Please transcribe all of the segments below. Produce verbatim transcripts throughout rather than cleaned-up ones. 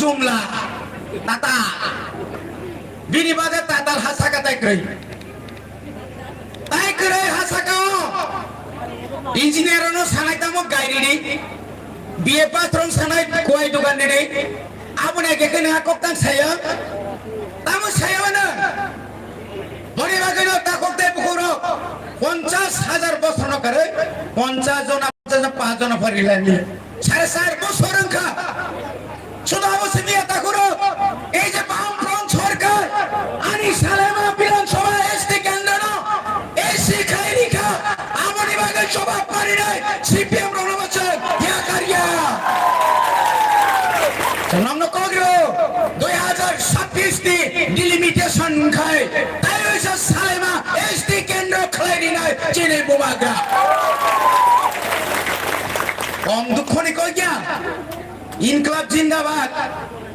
Jumla, tata. Bini bagwi tatal ha saka tai kwrwi. Tai kwrwi ha saka o. Engineer no sanai tamo gairi di. B A pass rong sanai kuai dugan di di. Aboni age khe nang kok tang saya. Tamo saya mana? Boni bagwi no takhuk tei bukhuk rok ponchas hajar bosor no kwrwi ponchas jona, ponchas jona, panch jona pari lani. Sare sar bosor wngkha. Sudo abo simi ya takhuk rok. Ei je Bamfront sorkar ani Salema Bidhan Sabha S T kendro no A C khlai rikha. Aboni bagwi jobab parinai C P M rokno bo chwng ya kar ya. Chwng nokno kok rw dui hazar sabbish ni delimitation wngkhai tai waisa Salema S T kendro khlai rinai chini bubagra. Om dukhoni kok ya. Inklab jindabad.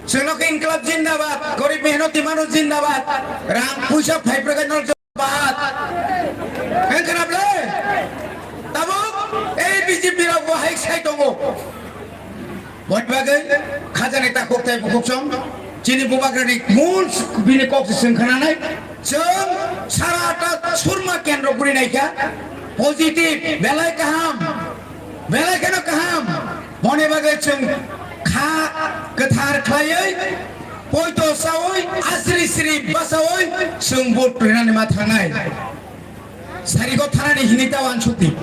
Chwngno khe inklab jindabad. Gorib mehnoti manuj jindabad. Rang puisa phaiphrukai no Bat. Ang khna ble? Tabuk ei B J P rok bo hai sai tongo. Boni bagwi khajani takhuk tei bukhuk chwng chini bubagrani mul bini kok se chwng khnanai. Chwng sara ta surma kendro guri naikha. Positive, belai kaham. Belai kheno kaham. Boni bagwi chwng kha kwthar khlaiwi, poito chawi, asri sri bachawi chwng vote rinani ma thangnai. Sarigo thanani hini ta wansukdi.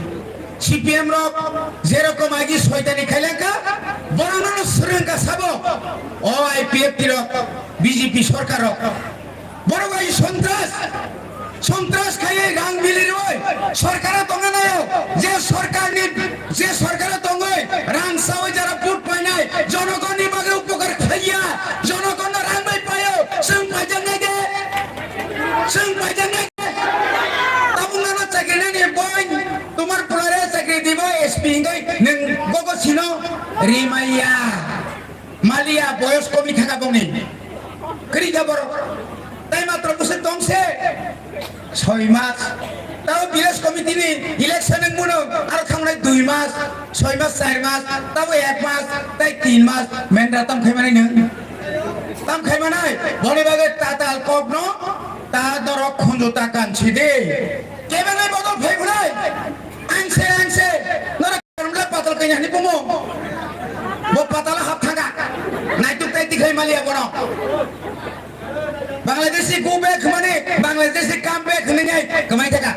C P M rok jerokom agi soitani khailangkha, borokno swrwngkha sabo. O I P F T rok, B J P sorkar rok. Borok bai sontras, sontras khaiwi rang bili rwi sorkaro tongna naio. Je sorkarni, je sorkaro tongwi rang sawi jara vote painai, jonogonni bagwi upokar khaiya, jonogonno rang bai paio, chwng paijaknai de, chwng paijaknai de. Tabuk nono chakri nani boy, tomar pulare chakri dibo S P hingwi nwng gogo sino rimaiya. Maliya boyos komi thaka bongni. Kri da borok. Tai matro bwswk tong se. Soi mas. Tao village committee ni election wng mano. Aro thangnai dui mas, soi mas, char mas, tao ek mas, tai tin mas. Mendra tam khai manai nwng. Tam khai manai. Boni bagwi tatal kok no. Ta dorok khunju ta kan si de. Kebelai bodol phai phunai. Ang se, ang se. Norok Karon le patal kanya ni bumo. Bo patal hap thaga. Naituk tai tikhai maliya bono. Bangladeshi go back mane, Bangladeshi come back hinwi nai kamai thaga.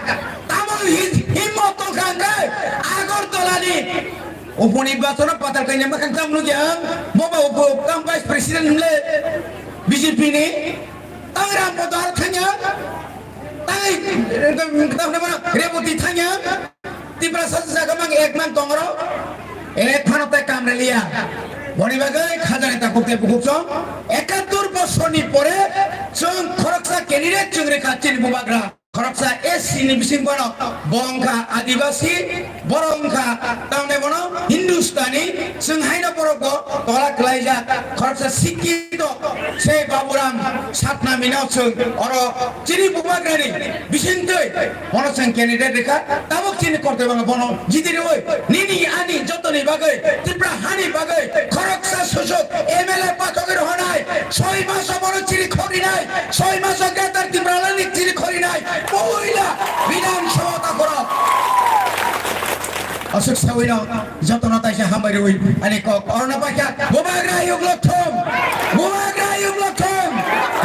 Tamo hi-, himmot tong kha hwnkhe Agartala ni uponi basono patal kanya makhang tam nugya. Bo ba upo kam vice president hwnle B J P ni. Tang ram bodol thanya. Tang, tang, tang, Reboti thanya. Tiprasa jaga mang ek mang tongro, ek phano tai kamreliya. Boni bagwi khajani takhuk tei bukhuk chwng ekattor bosorni pore chwng khoroksa candidate chwng rikha chini bubagra. Khoroksa S C ni bising bono bo wngkha Adibasi, borok wngkha tamni bono Hindustani, chwng haino borok bo tola kwlaijak. Khoroksa sikki Sei Baburam Satnamino chwng oro chini bubagrani bisingtwi bono chwng candidate rikha, tabuk chini korte bangla bono jiti rwi nini ani jotoni bagwi Tripura hani bagwi khoroksa susuk M L A pathogwi rohonai, soi maso bono chiri khorinai, soi maso Greater Tipralandni chiri khorinai, puila Bidhan Sabha ta khoro. Aswk sawino jotono taisa hambai rwi ani kok orono paikha, bubagra yuklo thum, bubagra yuklo thum,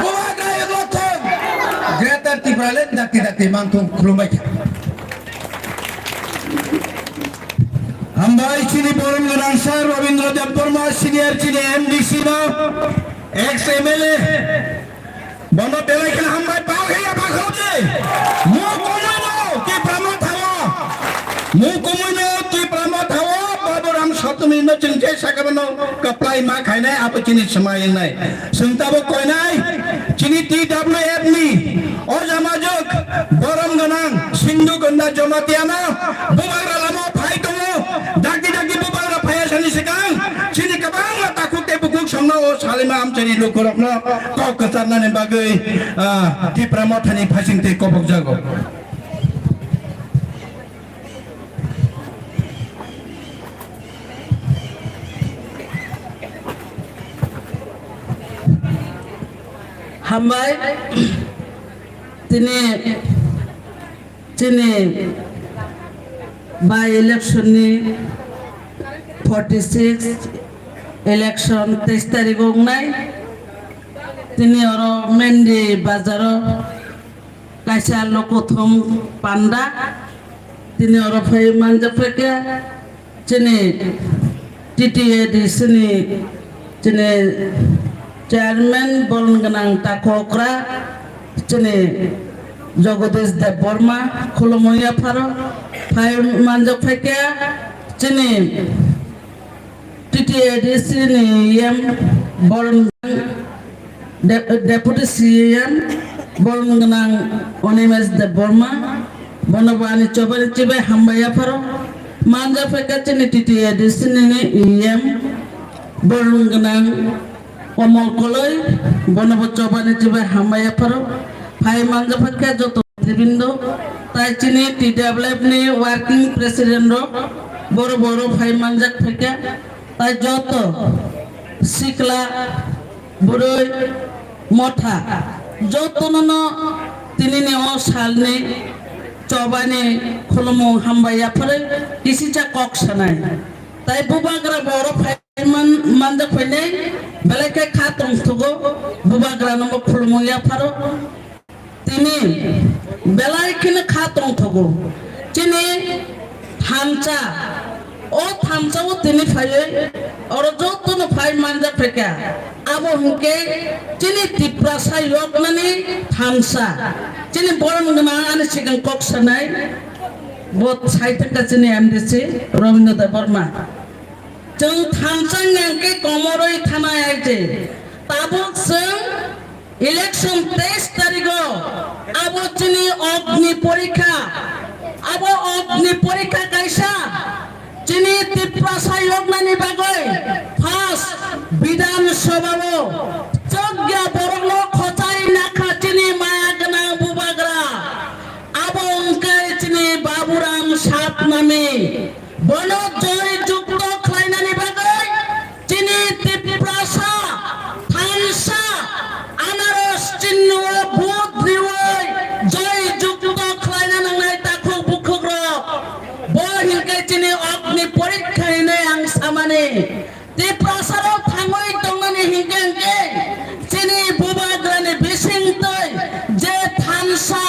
bubagra yuklo thum. Greater Tipraland dakti dakti mangthung khulumbai kha. Hambai chini borom gwnang sir Rabindra Debbarma senior chini M D C no, ex M L A. Bono belai kheno hambai, pao khe ya bakho de. Mu kumui no Tipra Motha o. Mu kumui no Tipra Motha o, Baburam Satnami no chwng je sakha bono kwplai ma khainai abo chini swmai wngnai. Chwng tabuk koinai, chini T W F ni o jamajwk borom gwnang Sindhu Gunda Jamatia no bubagra lama o phai tongo. Dakti dakti bubagra phaiya sani swkang chini kwbangma takhuk tei bukhuk somno o salima amchaini lukurokno kok kwcharnani bagwi, ah, Tipra Mothani phasing tei kobokjago. Hambai, tini chini by election ni forty six election teis tarik o wngnai. Tini oro Mendi bazar o kaisa lokothom panda tini oro phai manjak phaikha. Chini T T A D C ni chini chairman bolong gwnang takhokra chini Jagadish Debbarma khulumwi yapharo phai manjak phaikha. Chini T T A D C ni E M bolong De-, Deputy C E M bolong gwnang Animesh Debbarma, bono bo ani chobani chibai hambai yapharo. Manjak phaikha chini T T A D C ni E M bolong gwnang Komol Koloi, bono bo chobani chibai hambai yapharo. Phai manjak phaikha joto netribindo, tai chini T W F ni working president rok boro boro phai manjak phaikha, tai joto sikla bwrwi motha jotono no tinini o salni chobani khulumung hambai yaphari kisisa kok sanai. Tai bubagra boro phai man-, manjak phainai belai khe kha tongthogo, bubagra no bo khulumung yapharo. Tini belai kheno kha tongthogo. Chini thansa, o thansa o tini phaiwi oro jotono phai manjak phaikha. Abo hwnkhe chini Tiprasa yoknani thansa. Chini borom gwnang ani sikang kok sanai. Bo sai thangkha chini M D C Robindra Debbarma. Chwng thansa hwnkhe komorwi thanai ai je. Tabuk chwng Election teis tarigo abo chini Agni Porikha, abo Agni Porikha kaisa chini Tiprasa yoknani bagwi first Bidhan Sabha o chokya borokno khochai nakha chini maya gwnang bubagra, abo wngkha chini Baburam Satnami. Bono joy jukto khlainani bagwi chini Tiprasa thansa anaros chinno vote riwi joy jukto khlaina nangnai takhuk bukhukrok. Bo hinkhe chini Agni Porikha hinwi ang samani. Tiprasarok thangwi tongnani hinkhe hinkhe chini bubagrani bisingtwi je thansa,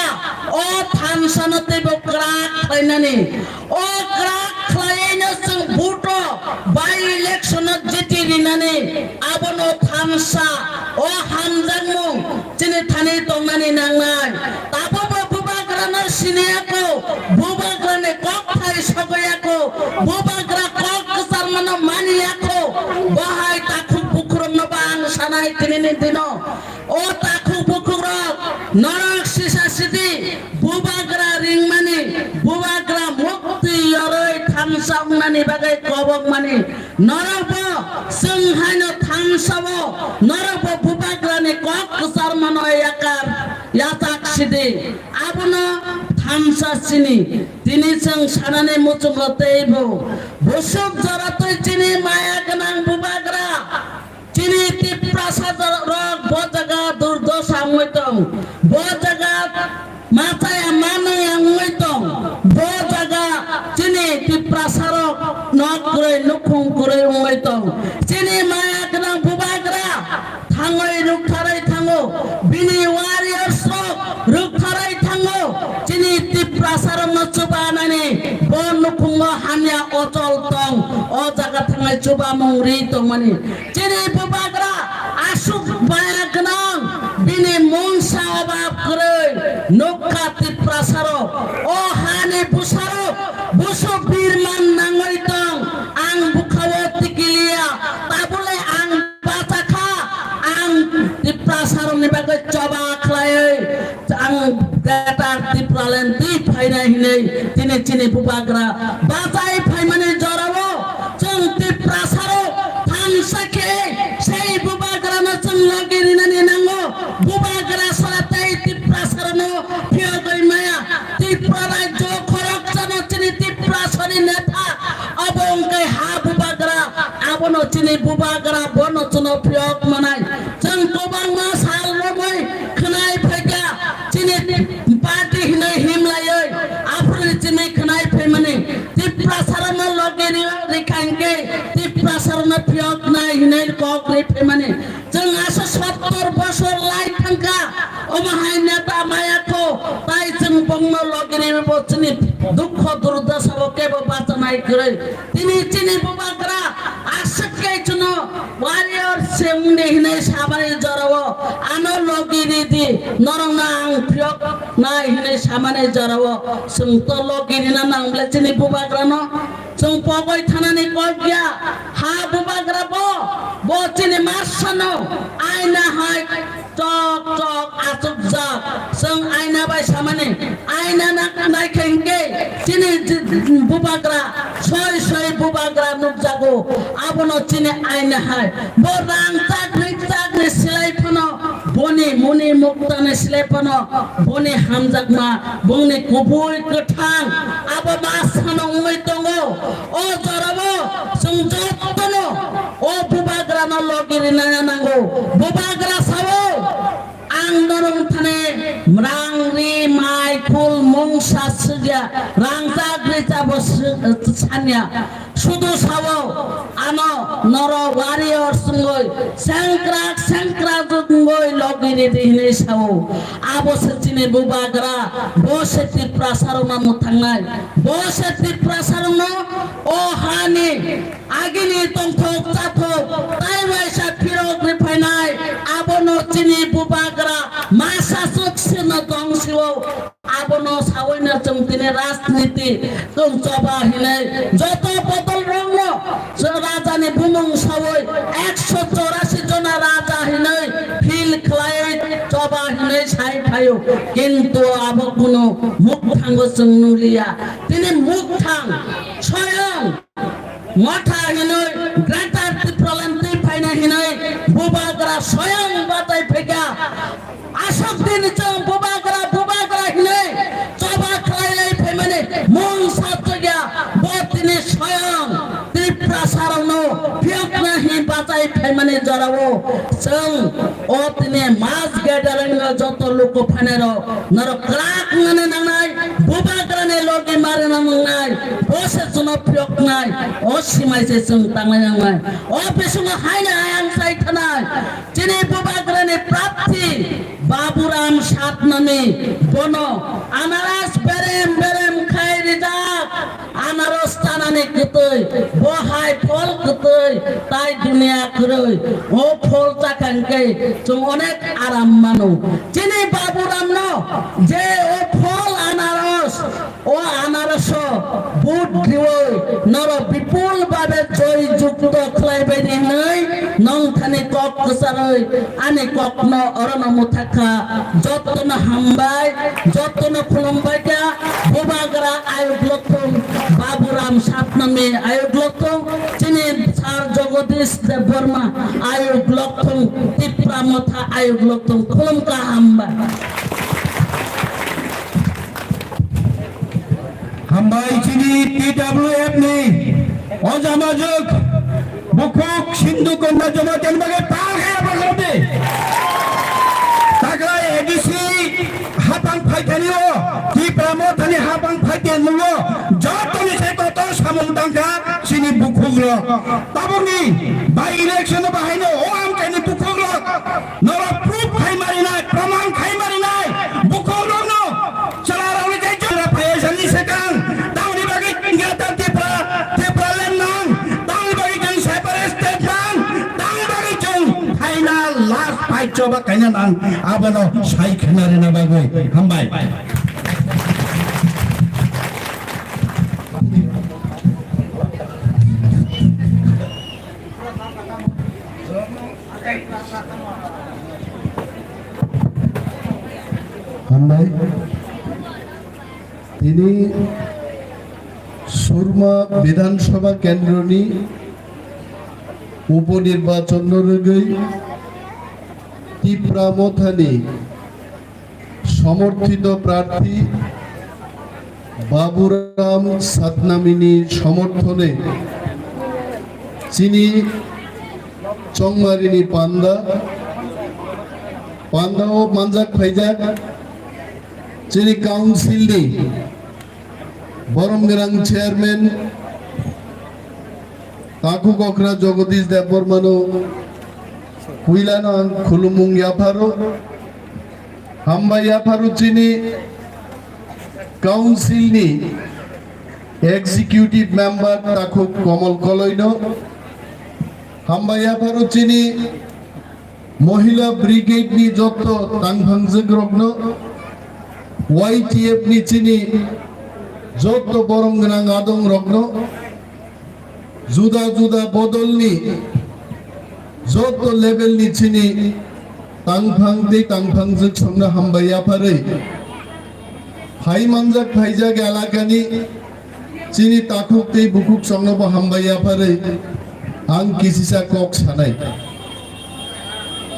o thansano teibo kwrak khlainani. O kwrak khlaiwi no chwng vote o by election o jiti rinani abono thansa o hamjakmung chini thani tongnani nangnai. Tabukbo bubagrano siniya kho, bubagrani kokthai sogoya kho, bubagra kok kwcharmano maniya kho, bahai takhuk bukhukrokno bo ang sanai tinini dino. O takhuk bukhukrok, norok sisa sidi bubagra ringmani, bubagra mukti yorwi thansa wngnani bagwi kobokmani, norokbo chwng haino thansao, norokbo bubagrani kok kwcharmano yakar, yachak sidi. Abono thansa chini. Tini chwng sanani muchungo teibo busuk joratwi chini maya gwnang bubagra. Chini Tiprasa rok bo jaga durdosa wngwi tong, bo jaga machaya manwi wngwi tong, bo jaga chini Tiprasa rok nok kwrwi nukhung kwrwi wngwi tong. Chini maya gwnang bubagra thangwi ruktharwi thango, bini warriors rok ruktharwi thango. Chini Tiprasa rokno chubanani bo nukhungo hamya ochol tong, o jaga thangwi chubamung ri tongmani. Chini bubagra aswk maya gwnang, bini mungsa obab kwrwi nukha Tiprasarok. O hani bwsarok busu birman nangwi tong, ang bwkhao tikiliya, tabule ang bachakha, ang Tiprasarokni bagwi choba khlaiwi ang Greater Tipraland twi phainai hinwi tini chini bubagra bachai phaimani jorao chwng Tiprasarok thansa khe sei bubagrano chwng logi rinani nango. Bubagra sara tei Tiprasarokno phiyogwi maya. Tripura rajyo khoroksano chini Tiprasani netha, abo wngkhe ha bubagra, abono chini bubagra, bono chwngno phiyok manai. Chwng kwbangma sal romwi phiyoknai hinwi kok ri phaimani. Chwng asa sottor bosor lai thangkha, omo hai neta maya kho, tai chwng bongno logiri bo chini dukho durdasao kebo bachanai kwrwi. Tini chini bubagra aswk khe chwngno warrior se wngdi hinwi samani jorao ano logiri di, norokno ang phiyoknai hinwi samani jorao chwng to logirina nang ble chini bubagrano. Chwng pogwi thanani kok ya, ha bubagra bo, bo chini masano aina hai tok tok achukjak. Chwng aina bai samani, aina na-, naikhe hinkhe chini ji-, bubagra, soi soi bubagra nukjago, abono chini aina hai. Bo rang chakri chakri silai phano, boni muni muktani silai phano, boni hamjakma, bongni kubui kwthang, abo masano wngwi tongo. O jorao chwng jotono o bubagrano logi rinani nango. Bubagra sao, ang norok thani rang ri mai khul mungsa sugya, rang chak ri chabo su-, sanya. Sudu sao, ano norok warrior wngwi sengkrak sengkrak wngwi logi ridi hinwi sao. Abo se chini bubagra, bo se Tiprasarokno mwthangnai, bo se Tiprasarokno o hani agini tongthok chathok tai waisa phirok riphainai, abono chini bubagra masa swk sino tong sio. Abono sawi no chwng tini rajniti chwng choba hinwi joto bodol rokno chwng rajani bumung sawi ekso chorasi jona raja hinwi feel khlaiwi choba hinwi sai phaio, kintu abo kunu mukthangbo chwng nuliya. Tini mukthang soyang Motha hinwi Greater Tipraland twi phaina hinwi bubagra soyang batai phaikha. Aswk din chwng bubagra, bubagra hinwi choba khlai lai phaimani mung satjakya, bo tini soyang Tiprasarokno phiyokna hin batai phaimani jorao chwng o tini mass gathering o joto luku phainairok norok kwrak wngnani nangnai. Bubagrani logi marina nangnai, bo se chwngno phiyoknai, o simai se chwng tangnai nangnai. O bisingo haino ayang sai thanai, chini bubagrani prapthi Baburam Satnami, bono anaras berem berem khai rijak, anaros chanani kwtwi, bo hai phol kwtwi, tai duniya kwrwi, o phol chakha hwnkhe chwng onek aram mano. Chini Baburamno je o phol anaros, o anaroso vote riwi norok bipul babe joy jukto khlaibai di hinwi nongthani kok kwcharwi ani kokno orono mwthakha. Jotono hambai, jotono khulumbaikha. Bubagra ayuk lokthung, Baburam Satnami ayuk lokthung, chini Sir Jagadish Debbarma ayuk lokthung, Tipra Motha ayuk lokthung. Khulumkha, hambai. Hambai chini T W F ni o jamajwk bukhuk Sindhu Kanya Jamatia ni bagwi pal khe yapha khlai di. Taklai A D C hapang phaithani o, Tipra Mothani hapang phaithani o, jotoni se kotor samung tangkha chini bukhuk rok. Tabukni by election o bahaino o amchaini bukhuk rok norok proof khai marinai, praman khai marinai bukhuk rokno. Chwla rokni tei jora phaiya sani swkang, tamni bagwi chwng Greater Tripura, Tipraland nang, tamni bagwi chwng separate state nang, tamni bagwi chwng final last fight choba kaina nang, abono sai khna rina bagwi. Hambai. Hambai. Tini Surma Bidhan Sabha Kendroni upo nirbachon no rwgwi Tipra Mothani somorthito prarthi Baburam Satnamini somorthone chini Chongmarini panda, pandao manjak phaijak chini council ni borom gwnang chairman Takhuk okra Jagadish Debbarmano puilano ang khulumung yapharo. Hambai yapharo chini council ni executive member Takhuk Kamal Koloino. Hambai yapharo chini Mohila Brigade ni jotto tangphangjwk rokno, Y T F ni chini jotto borom gwnang adong rokno, juda juda bodol ni jotto level ni chini tangphang tei tangphangjwk songno hambai yapharwi, phai manjak phaijak elakani chini takhuk tei bukhuk songnobo hambai yapharwi ang kisisa kok sanai.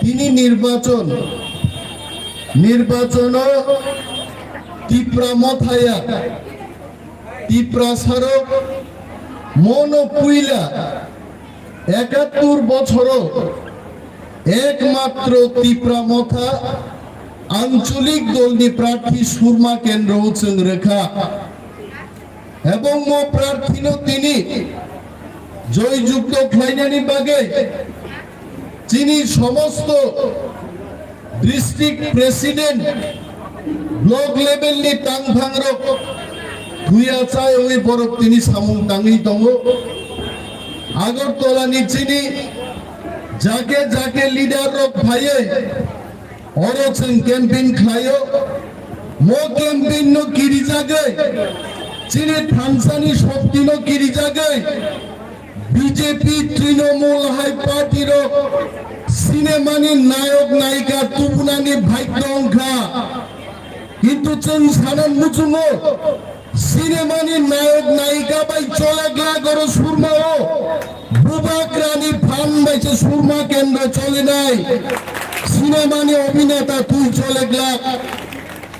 Tini nirbachon, nirbachono Tipra Mothaya, Tiprasarok mono puila ekattur bochoro ekmatro Tipra Motha ancholik dolni prarthi Surma Kendro chwng rwkha. Ebong mo prarthino tini joy jukto khlainani bagwi chini somosto district president, block level ni tangphangrok thuya chaywi borok tini samung tangwi tongo. Agartala ni chini jake jake leader rok phaiwi oro chwng campaign khlaio. Mo campaign no kirijagwi, chini thansani shokti no kirijagwi, B J P, Trinamool hai party rok sinemani nayok nayika tubunani bhai tongkha. Kintu chwng sana muchungo, sinemani nayok nayika bai chole glak oro Surmao. Bubagrani phan bai se Surma Kendro cholinai. Sinemani obhineta twi chole glak.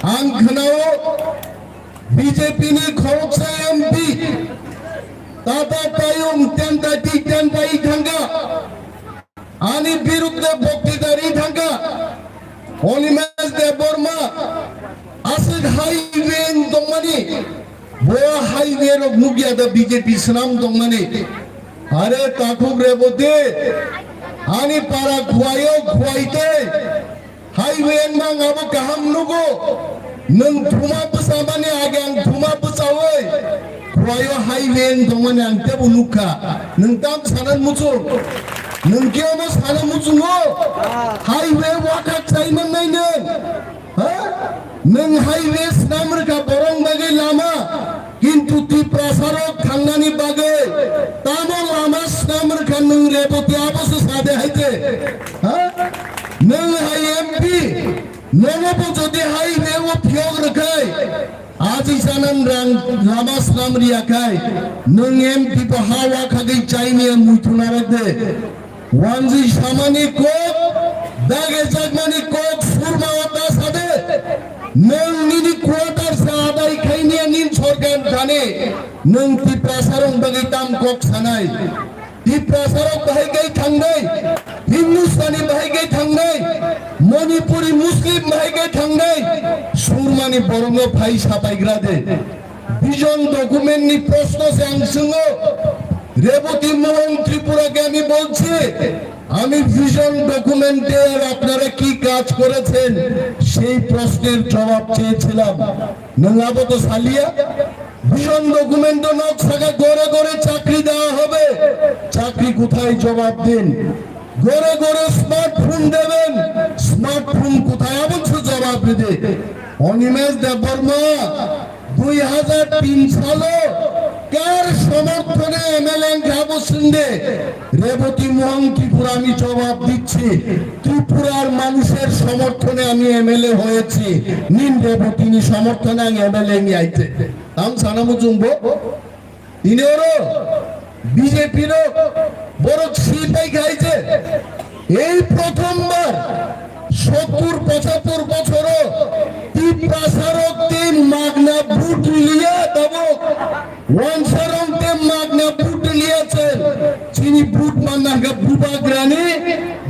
Ang khnao B J P ni khoroksa M P Tata Tayung tentai ti tentai thangkha. Ani birudde boktita ri thangkha. Animesh Debbarma aswk highway wng tongmani, bo highway rok nukya da B J P swnam tongmani. Are Takhuk Reboti, ani para khuaio khuaitei. Highway wngma ang abo kaham nugo. Nwng thuma bwchamani age ang thuma bwchaui khuaio highway wng tongmani ang tebo nukha. Nwng tam sana muchung? Nwng khe omo sana muchungo? Highway wakhak chai mannai nwng? Ha? Nwng highway swnam rwkha borok bagwi lama. Kintu Tiprasarok thangnani bagwi tamo lama swnam rwkha nwng Reboti aboso sade haite. Ha? Nwng hai M P, nono bo jodi hai reo phiyok rwkhai, aji sanan rang lama swnam riyakhai, nwng M P bo ha wakhagwi chaini muithuna rwkde. Wanjwi samani kok, dage jakmani kok, Surma o ta sade. Nwng nini quarter se adai khaini nini sorkar thani. Nwng Tiprasarok bagwi tam kok sanai. Tiprasarok bahai kai thangnai. Hindustani bahai kai thangnai. Manipuri Muslim bahai kai thangnai. Surmani borokno phai sapaigra de. Vision document ni proshno se ang swngo, Reboti Mohon Tripura ke ami bolchi, ami vision document er apnara ki kaj korechen, sei proshner jobab cheyechhilam. Nwng abo to saliya, vision document to nok saka gore gore chakri dewa hobe, chakri kothay, jobab din. ঘরে ঘরে স্মার্টফোন দেবেন, স্মার্টফোন কোথায়? Aboni se jobab ride. Animesh Debbarma দুই হাজার তিন সালো কার সমর্থনে M L A wngkha abo swngde, Rebati মোহন ত্রিপুরা আমি জবাব দিচ্ছি। ত্রিপুরার মানুষের সমর্থনে আমি M L A হয়েছি। Nini Reboti ni সমর্থনে ang M L A wngwi aite. Tam sana muchungbo. Tini oro B J P rok borok si pai khai je ei prothom bar sottur pochattor bochoro Tiprasa rok tei magna vote liya tabuk wansa rok tei magna vote liya chen chini vote manna hwnkha Bubagrani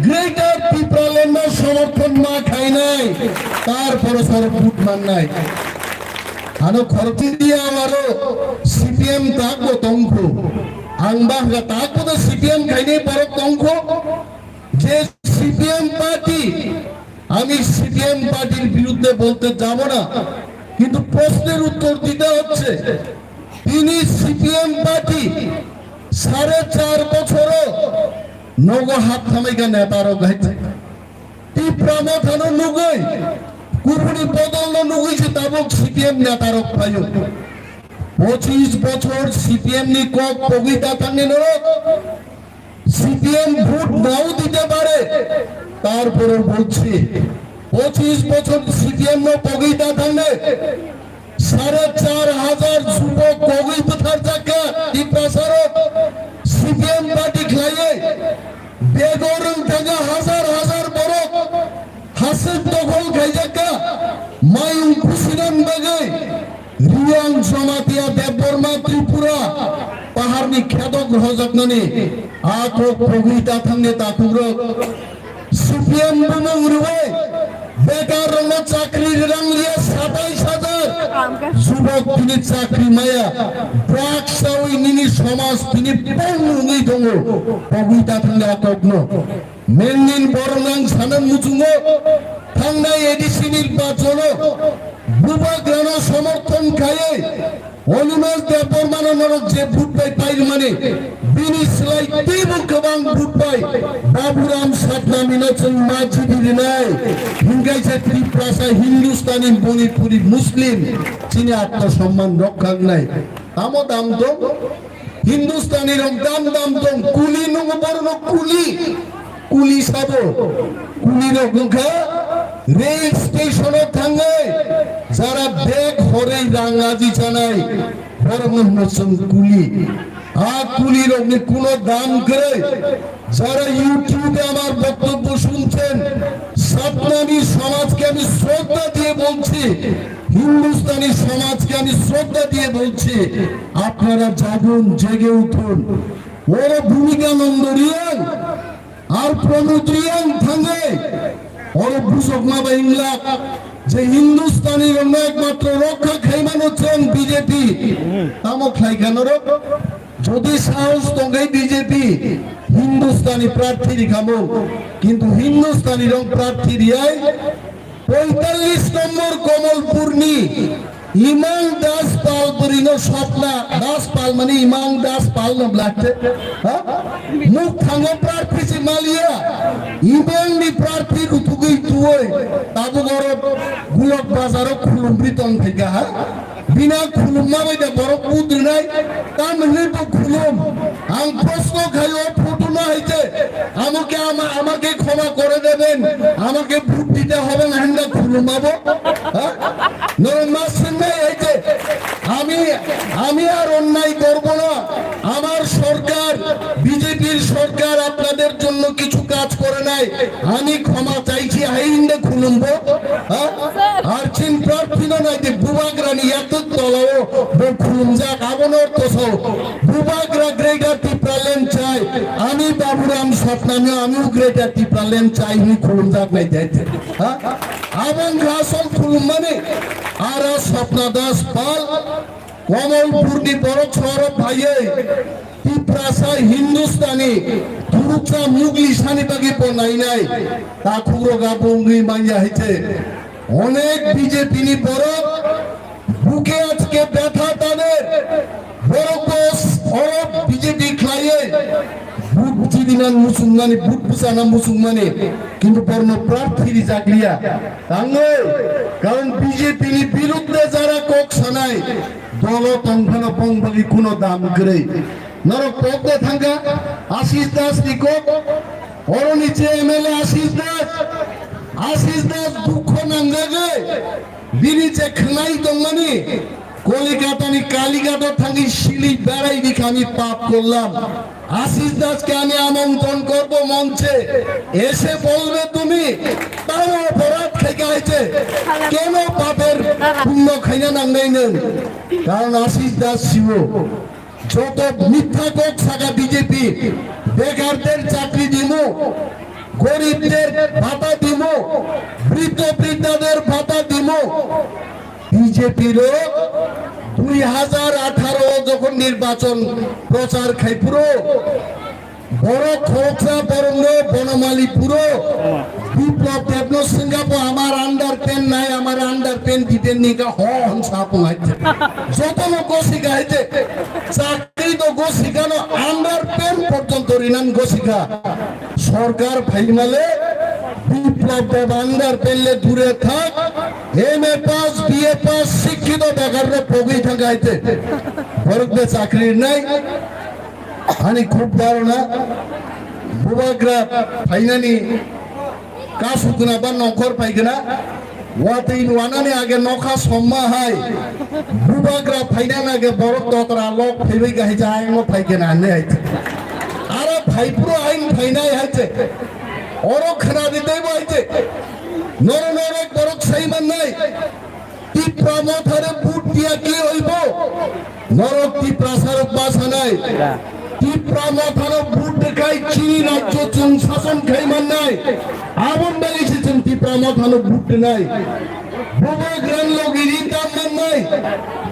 Greater Tipraland no somorthon ma khainai, tarpore soro vote mannai. Ano khorokti dia amaro C P M tak bo tongkhu. Ang ba hwnkha tak bono C P M khainai borok tongkho, je C P M party, আমি সিপিএম পার্টির বিরুদ্ধে বলতে যাব না, কিন্তু প্রশ্নের উত্তর দিতে হচ্ছে। তিনি সিপিএম পার্টি সাড়ে চার বছরও নগো হাত থামাইকা নেতারও গাইছে। Tipra Mothano nugwi, kubuni bodolno nugwi se tabuk C P M netarok phaio. Pochis bochor C P M ni kok pogwi ta thangni norok, C P M vote নাও দিতে পারে, তারপরে বলছি, পঁচিশ বছর CPM no pogwi ta thangne, সাড়ে চার হাজার যুবক pogwi bwthar jakka Tiprasarok, CPM party khlaiwi, begorong thangkha hazar hazar borok, hasik dokhol khaijakka, mayung kusinan bagwi, Riyang Jamatia Debbarma Tripura, paharni khedok rohojaknani, a kok pogwi ta thangne takhukrok, C P M bumung rwui, bekar rokno chakri rang liya satais hajar, jubok tini chakri maya, drugs chawi nini somaj tini pong wngwi tongo, pogwi ta thangna kokno. Mengnin borok nang sana muchungo, thangnai A D C ni bajono, bubagrano somorthon khaiwi, Animesh Debbarmano norok je vote bai paimani, bini slai teibo kwbang vote bai Baburam Satnamino chwng ma jidi rinai. Hinkai se Tiprasa, Hindustani, Manipuri, Muslim, chini atma somman rokha wngnai. Tamo dam tong? Hindustani rok dam dam tong. Kuli nungo borno kuli. Kuli sabo, kuli rok wngkha rail station o thangwi jara bag horwi rang aji chanai, borok no hwno chwng kuli. A kuli rok ni kuno dam kwrwi, jara YouTube e amar boktobbo shunchen, Satnami samaj ke ami shraddha diye bolchi, Hindustani samaj ke ami shraddha diye bolchi, apnara jagun, jege uthun. Oro Bhumika Nando Reang, Ar Pramod Reang thangwi oro bujokma bai wnglak je Hindustani rokno ekmatro rokha khaimano chwng B J P. Tamo khlai kha norok? Jodi sahos tongkhe B J P Hindustani prarthi rikhamung, kintu Hindustani rok prarthi riyai Poitallis nombor Komolpurni Imang Das Pal bwrwino Swapna Das Pal mani Imang Das Pal no blakte. Ha? Muk thango prarthi se maliya. Imang ni prarthi rutugwi tuoi. Tabuk oro Gulok Bazaro khulumri tong phaika ha. Bina khulumma bai da borok budrinai. Tam hinwi bo khulum. Ang proshno khai o photo no hai je, আমাকে আমা-, আমাকে ক্ষমা করে দেবেন, আমাকে ভোট দিতে হবে না, হিন্দা খুলুম বাবু। হ্যাঁ? নরম মাস সিং ভাই, এই যে আমি, আমি আর অন্যায় করব না। আমার সরকার, বিজেপির সরকার আপনাদের জন্য কিছু কাজ করে নাই। Ani khoma chaichi hai hinde khulumbo, ha? Ar chin prarthino nai de bubagrani yatuk tolao bo khulumjak abono ortho sao. Bubagra Greater Tipraland chai, ani Baburam Satnamio amiu Greater Tipraland chai hini khulumjak nai de, ha? Abong asol khulummani ara Swapna Das Pal, Komolpurni borok choro phaiwi Tiprasa Hindustani thuruksa mugli sani bagwi bo nainai takhukrok abo wngwi manya hai se. Onek B J P ni borok buke ajke betha taner borok bo oro B J P khlaiwi vote chidina muchungmani, vote bwchana muchungmani, kintu borno prarthi rijakliya. Tangwi, karon B J P ni birudde jara kok sanai, Dolo tongphano bong bagwi kuno dam kwrwi. Norok kok de thangkha, Ashish Das ni kok. Oroni che M L A Ashish Das. Ashish Das dukho nangjagwi. Bini che khwnai tongmani. Kolikatani Kalighato thangwi sili berai bikha, আমি পাপ করলাম। আশিস দাসকে আমি আমন্ত্রণ করব মঞ্চে, এসে বলবে তুমি তার অপরাধ থেকে হয়েছে, কেন পাপের পুণ্য খাইয়া নাংনাই নেন? কারণ আশিস দাস শিব যত মিথ্যা কক সাকা বিজেপি, বেকারদের চাকরি দিমু, গরিবদের ভাতা দিমু, বৃদ্ধ বৃদ্ধাদের ভাতা দিমু, B J P rok dui hajar atharo jokhon nirbachon prochar khai phuru, borok khoroksa borokno Bonamali phuru Biplab Debno swngkha bo, "Amar underpant nai, amar underpant diten nika ho," hwn sa phung hai. Jotono gosika hai je. Chakri do gosika no, underpant porjonto rinan gosika. Sorkar phaimale Biplab Deb underpant le dure thak, M A pass, B A pass, sikkito bekar no pogwi thang hai je. Borok de chakri nai. Ani khub dharona, bubagra phainani kasukna ba nongkhor phaikna, watwi wanani age nokha somma hai, bubagra phainani age borok totra lok phaibai kahai jai mo phaikna hinwi hai. Aro phaiphuru ain phainai hai je, oro khna di teibo hai je, noro noro borok sai mannai. Tipra Mothare vote diya ki hoibo? Norok Tiprasarok ba sanai. Tipra Mothano vote dekhai chini rajyo chwng sason khai mannai. Aboni bagwi se chwng Tipra Mothano vote denai. Bubagrano logiri tam mannai.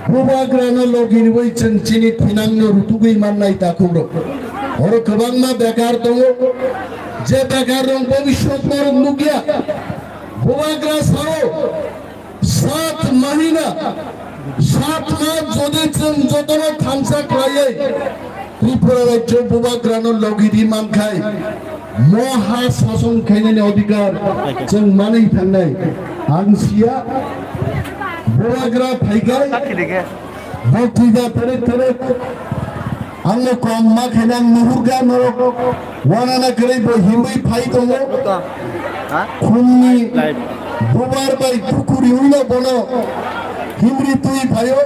Bubagrano logiriwi chwng chini thinangno rutugwi mannai takhukrok. Oro kwbangma bekar tongo. Je bekarrok bobiswt norok nukya. Bubagra sao. Sat mahina, sat mas jodi chwng jotono thansa khlaiwi Tripura rajyo bubagrano logidi mankhai, mo ha sason khainani odhikar chwng manwi thangnai. Ang siya bubagra phaikhai, bo twida terek terek Ang no kom ma khaina ang nuhurkha norok. Wanana kwrwi bo himwi phai tongo. Khumni bubar bai tukuri wngno bono himri twi phaio.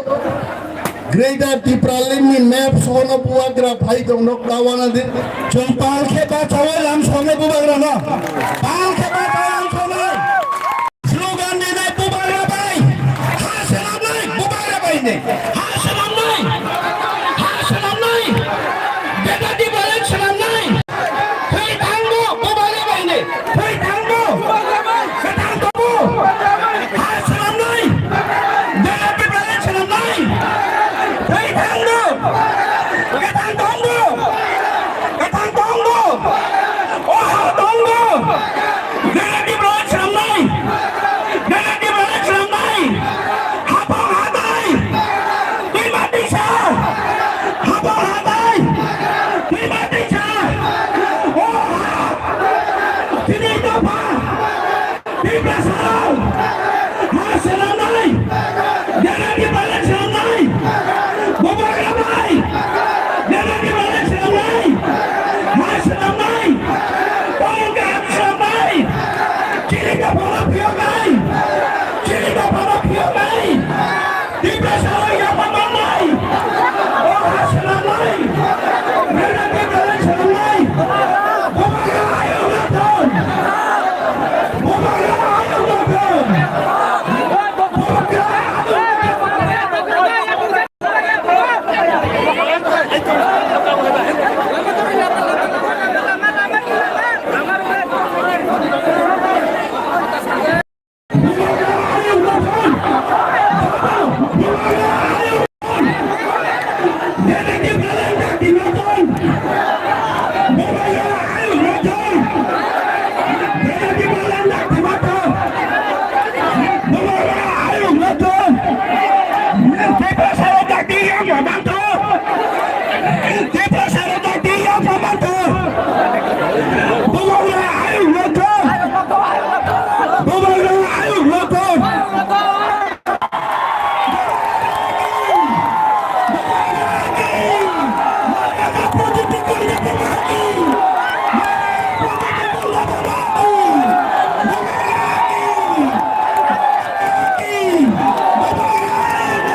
Greater Tipraland ni map sono bubagra phai tong nok ta wana din. Chwng pal khe ba chawi lam songo bubagra no.